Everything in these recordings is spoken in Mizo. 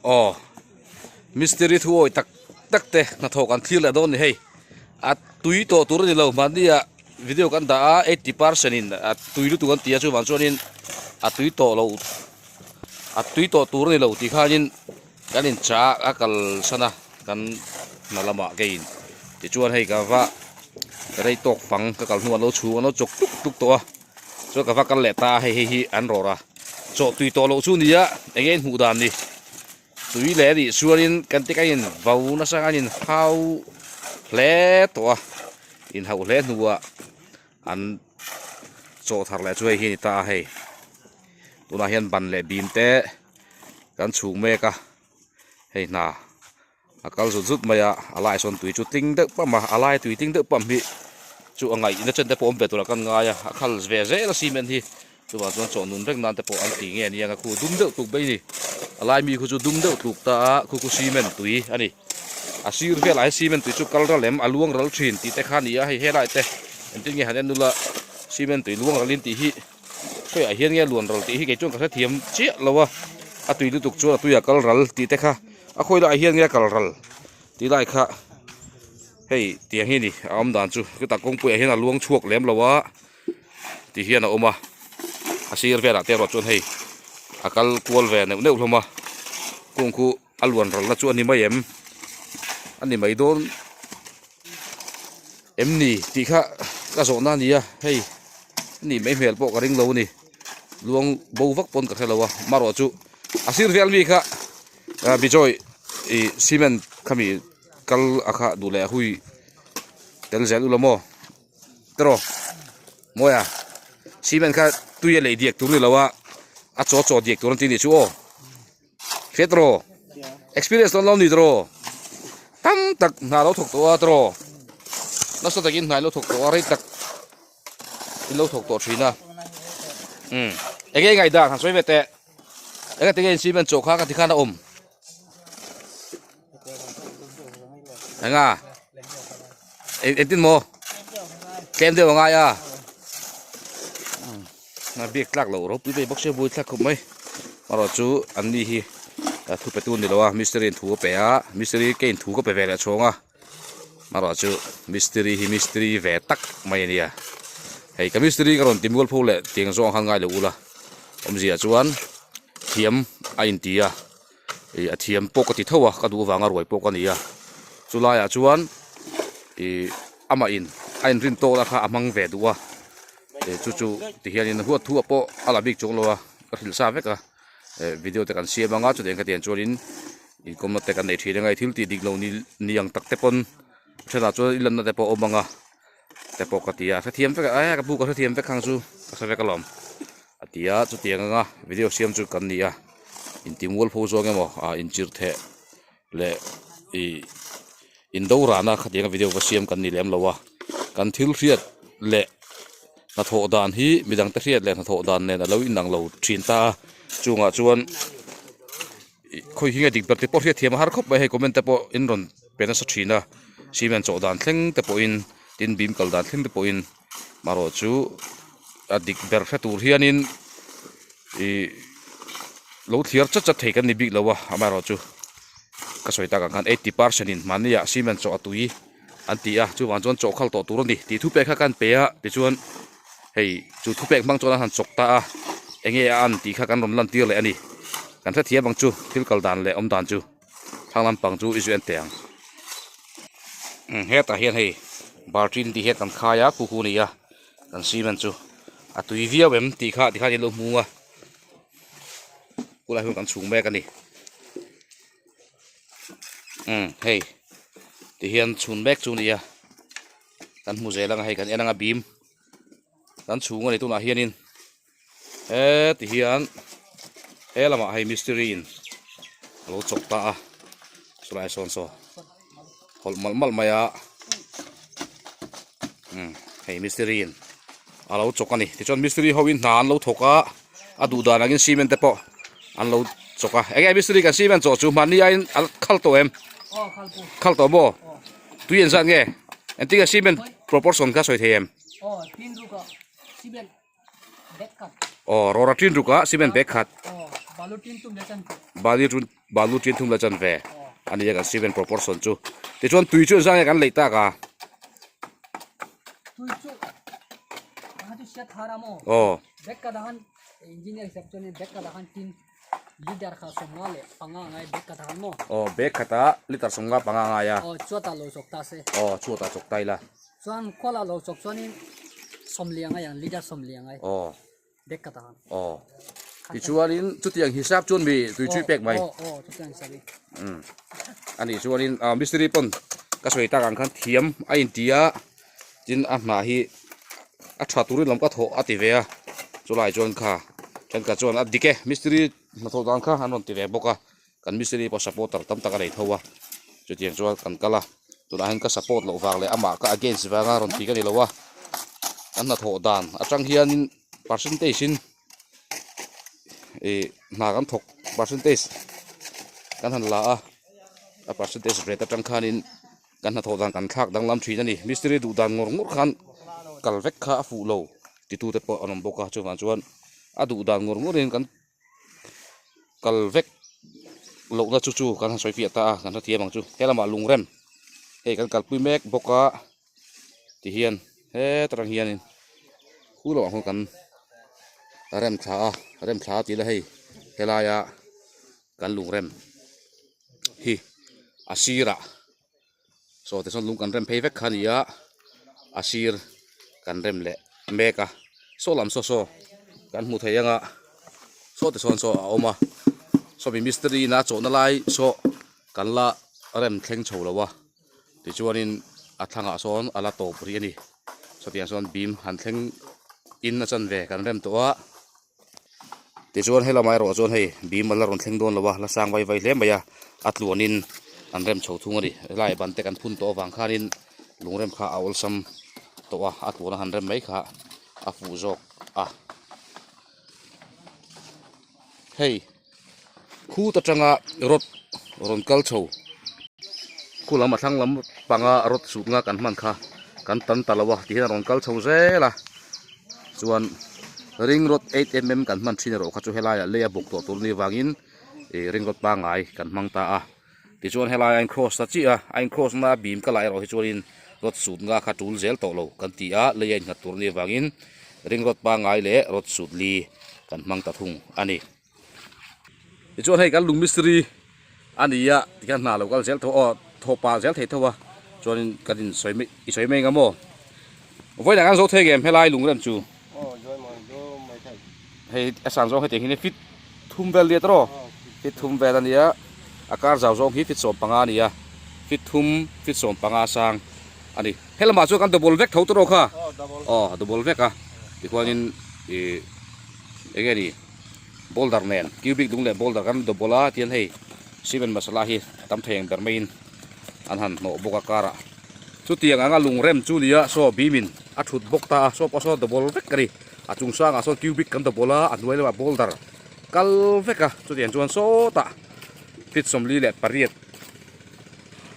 Aw mistiri thu awi tak tak te hnathawh kan thlir leh dawn a ni hei a tui tawh tur a ni lo mahni ah video kan dah a 80% in a tui lutuk an ti a chuvang chuanin a tui tawh lo a tui tawh tur a ni lo tih khanin kan in chah a kal san a kan hna lamah keiin tichuan hei ka va rei tawk fang ka kal hnuah an lo chhung an lo chawk tuk tuk tawh a chuan ka va kal leh ta a hei hei hi an rawr a chawh tui tawh loh chu a ni a eng nge hmuh dan ni tui leh a nih chuanin kan ti ka in vau nasa an in hau hle tawh a in hauh hle hnuah an chawh thar leh chu hei hi a ni ta a hei tunah hian ban leh bim te kan chhung mek a hei hna a kal zut zut mai a a laiah sawn tui chu tling deuh pam a a lai tui tling deuh pam hi chu a ngaih na chen te pawh awm ve tur ah kan ngai a a khal ve zel a cement hi chuvang chuan chawh nun vek nan te pawh an ti nge ania khu dum deuh tluk mai a ni a lai mi khu chu dum deuh tluk ta a khu khu cement tui a ni a sir velah hian cement tui chu kal ral em a luang ral thin tih te kha a ni a hei helai te engtin nge han en ula cement tui luang ral in tih hi. Khawiah hian nge luan ral tih hi kei chuan ka hrethiam chiah lo a, a tui lutuk chuan a tuiah kal ral tih te kha a khawi laiah hian nge a kal ral tih lai kha hei tiang hi a ni a awm dan chu chutah kawngpuiah hian a luang chhuak lem lo a ti hian a awm a a sir velah te erawh chuan hei a kal kual ve neuh neuh hlawm a kung khu a luan ral na chu a ni mai em a ni mai dawn em ni tih kha ka zawhna a ni a hei a nih mai hmel pawh ka ring lo a ni luang bo vak pawn ka hre lo a marawh chu a sir vel mi kha ah bijoy ih cement khami kal a kha duh leh a hui tel zel ula maw tiraw mawi a cement kha tui a lei diak tur a ni lo a a chaw chaw diak tur an ti a nih chu aw. Hriat rawh experience dawn lo ni tiraw tam tak hna lo thawk tawh a tiraw nasa takin hna ilo thawk tawh a rei tak ilo thawk tawh thin a um enge i ngaihdan han sawi ve teh enge tinge in cement chawh kha ka ti khan a awm enga engtin maw tlem deuh a ngai a. A biak tlak loh ropui mai bawk sia buai thlak khawp mai erawh chu an ni hi thu pe tu a ni lo a mistiri in thu a pe a mistiri ke in thu ka pe ve leh chhawng a erawh chu mistiri hi mistiri ve tak mai a nia hei ka mistiri ka rawn ti mual pho leh tiang zawng khan ngai lo ula awmzia chuan thiam a inti a ih a thiam pawh ka ti tho a ka duh avanga ruai pawh ka ni a chulaiah chuan ih amah in a inrin tawk la kha a hmang ve duh a eh chu chu ti hianin huat thu ah pawh a la bik chuang lo a ka hrilh sa vek a eh video te kan siam anga chutiang ka tiang chuanin inkawmna te kan nei thin anga thil tih dik lo ni ni ang tak te pawn thenah chuan i lanna te pawh a awm anga te pawh ka ti a hrethiam vek a eh ka pu ka hrethiam vek khang chu ka hre vek alawm a ti a chutiang anga video siam chu kan ni a inti mualpho zawng emaw ah inchirh theh leh ih indo rana khatianga video va siam kan ni lem lo a kan thil hriat leh hnathawh dan hi midang te hriat leh hnathawh dan nen alo inang lo thin ta a chungah chuan ih khawi hi nge dik ber te pawh hriat thiam a har khawp mai hei comment te pawh in rawn pe nasa thin a cement chawh dan thleng te pawhin tin bim kal dan thleng te pawhin marawh chu a dik ber hre tur hianin ih lo thliar chat chat thei kan ni bik lo a amaherawhchu ka sawi tak ang khan 80% in mahni ah cement chawh a tui an ti a chuvang chuan chawh khal tawh tur a ni tih thupek kha kan pe a tichuan hei chu thupek hmang chuan an han chawk ta a enge a an tih kha kan rawn lan tir leh a ni kan hrethiam ang chu thil kal dan leh awm dan chu thlang lampang chu i zu en teh ang hetah hian hei bartin tih hian kan khai a khu khu a ni a kan cement chu a tui viau em tih kha tikhan in lo hmung a khulai hun kan chhung mek a ni umm hei ti hian chhun mek chu a ni a kan hmu zel ang a hei kan en ang a bim kan chhung a ni tunah hianin heti hian he lamah hei mistiri in a lo chawk ta a chulai sawn saw hawlh malh malh mai a umm hei mistiri in a lo chawk a ni tichuan mistiri ho in hna an lo thawk a a duh dan angin cement te pawh an lo chawk a enge mistiri kan cement chawh chu hmanni aiin a khal tawh em khal tawh maw tui engzat nge engtin nge cement proportion kha sawi thei em. Aw rawra tin ruk a cement bag khat. Balu tin tum le chan ve. Balu tin balu tin thum le chan ve a ni a kan cement proportion chu. Tichuan tui chu engzah nge kan leih tak a? Tui chu a chu hriat thar a maw? Aw. Bag ka dah khan engineer hisap chuan bag ka dah khan tin liter kha sawmnga leh panga a ngai bag ka dah khan maw? Aw bag khata liter sawmnga panga a ngai a. Aw chuatah lo chawk ta se. Aw chuatah chawk ta ila. Chuan khualah lo chawk chuanin sawmli a ngai ang liter sawmli a ngai. Aw. Bag ka tan. Aw. Tichuanin chutiang hisap chuan mi tui chui pek mai. Aw aw chutiang hisap hi. Umm. Ani chuanin ah mistiri pawn ka sawi tak ang khan thiam a inti a tin a hnah hi a tha turin lam ka thawh a ti ve a chulai chuan kha thenkhat chuan a dik e mistiri hnathawh dan kha an rawn ti ve bawk a kan mistiri pawh supporter tam tak a nei tho a chutiang chuan kan kal a tunah hian ka support loh vang leh amah ka against vanga rawn ti ka ni lo a kan hnathawh dan atang hianin percentage in ih hna kan thawk percentage kan han la a a percentage rate atang khanin kan hnathawh dan kan thlak danglam thin a ni mistiri duh dan ngawr ngawr khan kal vek kha a fuh lo titute pawh an awm bawk a chuvang chuan a duh dan ngawr ngawrin kan. Kal vek lohna chu chu kan han sawi fiah ta a kan hrethiam ang chu he lamah lungrem hei kan kalpui mek bawk a tihian hetar ang hianin khu lamah khawn kan rem thla a rem thla a tih la hei helaia kan lungrem hi a sirah saw tichuan lung kan rem phei vek kha a ni a a sir kan rem leh mek a saw lam saw saw kan hmu thei ang a saw tichuan saw a awm a sawmi mistiri ina chawhna lai saw kan la rem thleng chho lo a tichuanin a thlangah sawn a la tawp rih a ni sawtiang sawn bim han thleng in a chanve kan rem tawh a. Tichuan helamah erawh chuan hei bim a la rawn thleng dawn lo a, la sang vai vai hle mai a, a tluanin an rem chho thung a ni. Helai ban te kan phun tawh avang khanin lungrem kha a awlsam tawh a, a tluan a han rem mai kha a fuh zawk a. Hei khut atanga rod rawn kal chho khu lam a thlang lam panga rod sut nga kan hman kha kan tan ta lo a tihian a rawn kal chho zel a chuan ring rod 8mm kan hman thin erawh kha chu helaiah lei a bawk tawh tur ni vangin ih ring rod pangngai kan hmang ta a tichuan helai a in cross ta chiah a a in cross na bim ka lah erawh hi chuanin rod sut nga kha tul zel tawh lo kan ti a lei a innghat tur ni vangin ring rod pangngai leh rod sut li kan hmang ta thung a ni. Tichuan hei kan lung mistiri a ni a tikhian hna lo kal zel tho aw thaw pah zel thei tho a chuanin kan in sawi mai i sawi mai ang maw vawiinah kan zo thei ngem helai lung rem chu hei a san zawng hetiang hian fit thum vel nia tawh fit thum vel a nia a kar zau zawng hi fit 15 a ni a fit thum fit 15 sang a ni helamah chuan kan double vek tho tawh kha aw double vek a tikhuanin ih eng nge ni. Boulder nen cubic lung leh boulder kan double a tihian hei cement masala hi tam thei ang ber maiin an han hnawh bawk a karah chutiang anga lung rem chu nia saw bim in a thut bawk ta a saw pawh saw double vek a ni a chung sangah sawn cubic kan double a a hnuai lamah boulder kal vek a chutiang chuan sawtah feet 48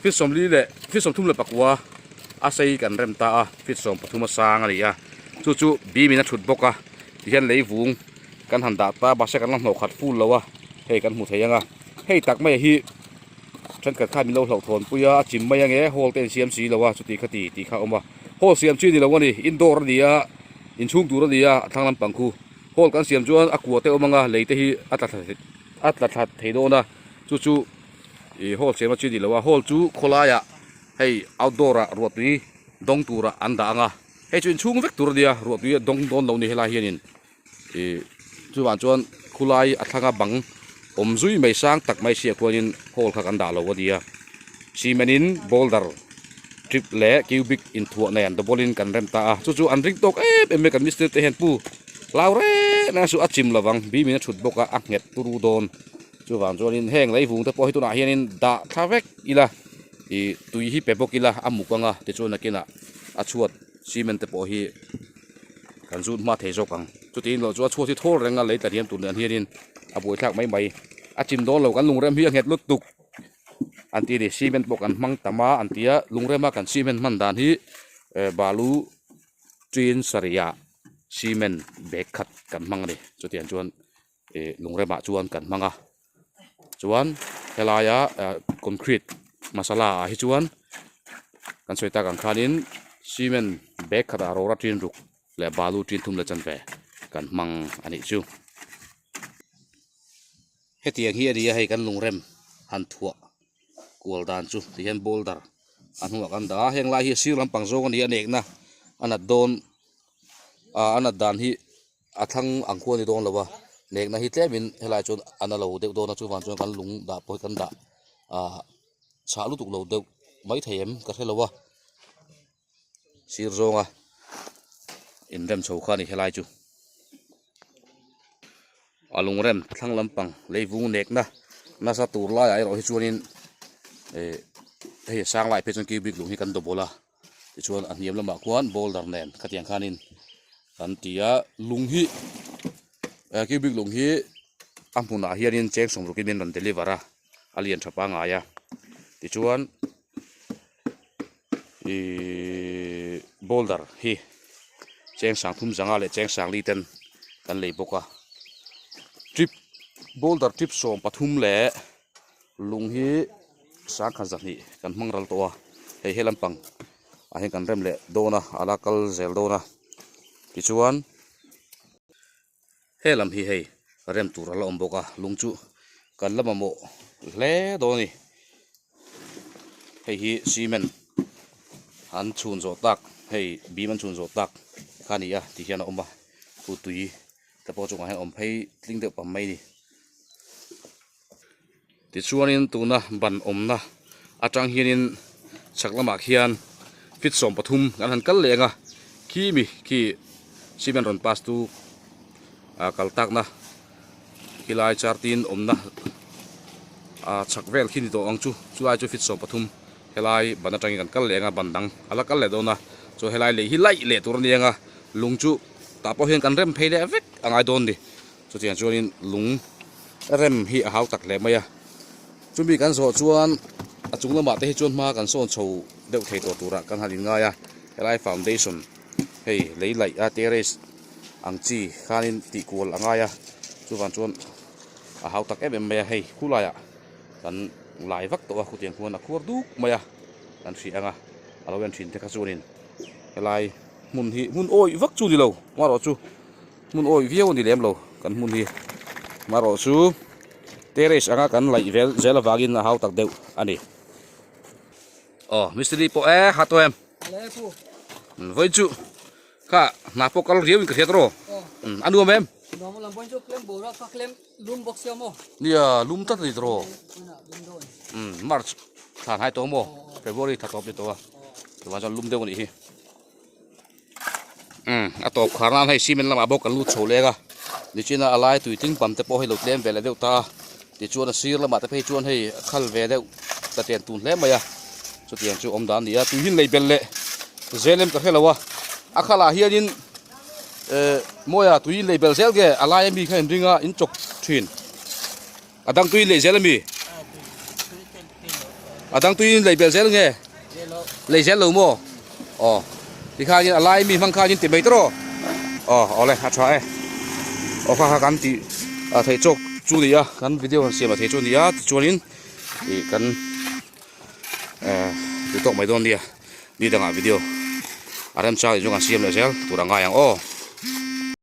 feet 40 leh feet 34 a sei kan rem ta a feet 13 a sang a ni a chu chu bim in a thut bawk a tihian lei vung. Kan han dah ta mahse kan la hnawh khat ful lo a, hei kan hmu thei ang a, hei tak mai hi thenkhat khan min lo hlauh thawn pui a, a chim mai ang e, hall te an siam si lo a, chuti kha ti tih kha a awm a, hall siam chi a ni lo a ni, indoor a ni a, inchhung tur a ni a, a thlang lampang khu hall kan siam chuan a kua te a awm ang a, lei te hi a tla thla a tla thla thei dawn a, chu chu ih hall siam a chi a ni lo a, hall chu khawlaiah hei outdoor ah ruahtui dawng turah an dah ang a, hei chu inchhung vek tur a nia, ruahtui a dawng dawn lo a ni helai hianin. Ih chuvang chuan khulai a thlanga bang awm zui mai sang tak mai siah khuanin hall kha kan dah lo a nia cement in boulder trip leh cubic inthuah nen double in kan rem ta a chu chu an ring tawk em em mai kan mistiri te hian pu hlau reng reng a suh a chim lovang bim in a thut bawk a a nghet turu dawn chuvang chuanin heng lei vung te pawh hi tunah hianin dah thla vek ila ih tui hi pe bawk ila a muk anga tichuan nakinah a chhuat cement te pawh hi. Kan zut hma thei zawk ang. Chutiin loh chu a chhuat hi thawl reng a lei tla diam tur nen hianin a buaithlak mai mai. A chim dawn lo kan lungrem hi a nghet lut tuk an ti a ni. Cement pawh kan hmang tam a an ti a, lungrema kan cement hman dan hi balu chin sarihah cement bag khat kan hmang a ni. Chutiang chuan. Ih lungremah chuan kan hmang a chuan helaia ah concrete masala ah hi chuan kan sawi tak ang khanin cement bag khatah rora tin ruk leh balu tin thum leh chanve kan hmang a nih chu. Hetiang hi a ni a hei kan lungrem han thuah kual dan chu ti hian boulder a hnungah kan dah a heng lai hi a sir lampang zawng a ni a nekna a nat dawn ah a nat dan hi a thlang ang khuan a ni dawn lo a nekna hi tlemin helai chuan a na lo deuh dawn a chuvang chuan kan lung dah pawh hi kan dah ah chhah lutuk lo deuh maithei em ka hre lo a sir zawnga inrem chho kha a ni helai chu a lungrem thlang lampang leivung nekna nasa tur laiah erawh hi chuanin ih hei a sang lai phei chuan cubic lung hi kan double a tichuan a hniam lamah khuan boulder nen khatiang khanin kan ti a lung hi cubic lung hi a hmunah hianin cheng sawmrukin min rawn deliver a a lian tha pangngai a tichuan. Ihh boulder hi cheng sang thum zanga leh cheng sang li ten kan lei bawk a trip boulder trip 13 leh lung hi sangkhat zahnih kan hmang ral tawh a hei he lampang ah hian kan rem leh dawn a a la kal zel dawn a tichuan he lam hi hei rem tur a la awm bawk a lung chu kan la mamawh hle dawn a ni hei hi cement an chhun zawh tak hei bim an chhun zawh tak kha a ni a ti hian a awm a chu tui te pawh chungah hian a awm phei tling deuh pam mai a ni tichuanin tuna ban awmna atang hianin chhak lamah khian feet 13 kan han kal leh ang a khi mi khi cement rawn pass tu ah kal takna khilai char tin awmna ah chhak vel khi ni tawh ang chu chulai chu feet 13 helai ban atangin kan kal leh ang a ban dang a la kal leh dawn a chuan helai lei hi laih leh tur a ni ang a lung chu tah pawh hian kan rem phei leh vek a ngai dawn a ni. Chutiang chuanin lung rem hi a hau tak hle mai a, chumi kan zawh chuan a chung lamah te hi chuan hma kan sawn chho deuh thei tawh turah kan han inngai a, helai foundation hei lei laih a terrace ang chi khanin tih kual a ngai a, chuvang chuan a hau tak em em mai a, hei khulaiah kan lai vak tawh a khutiang khuan a khuar duk mai a kan hria ang a, a lo en thin te kha chuanin helai hmun hi hmun awih vak chu ni lo amaherawhchu. Hmun awih viau a ni lem lo kan hmun hi marawh chu terrace anga kan laih vel zel avangin a hau tak deuh a ni. Aw mistiri pawh e ha tawh em? Vawi chu kha hna pawh kal riau in ka hriat rawh a nuam em? Nia lum tlat a ni tawh March thla hnai tawh maw February thla tawp ni tawh a chuvang chuan lum deuh a nih hi. Umm a tawp khar nan hei cement lamah bawk kan lut chho leng a nichina a lai tui tling pam te pawh hei lo tlem ve leh deuh ta a tichuan a sir lamah te phei chuan hei a khal ve deuh ta chen tun hle mai a chutiang chu awm dan a ni a tui hi lei belh leh zel em ka hre lo a a khalah hianin eh mawia tui lei belh zel nge a lai ami kha in ring a in chawk thin a dang tui lei zel ami a dang tui in lei belh zel nge lei zel lo maw aw tikhanin a lai mi hmang khanin ti mai tawh aw awle a tha e aw kha kha kan tih a theih chawk chu ni a kan video han siam a theih chu ni a tichuanin ih kan eh ti tawk mai dawn nia ni dangah video a remchang leh chu kan siam leh zel tur a ngai ang aw.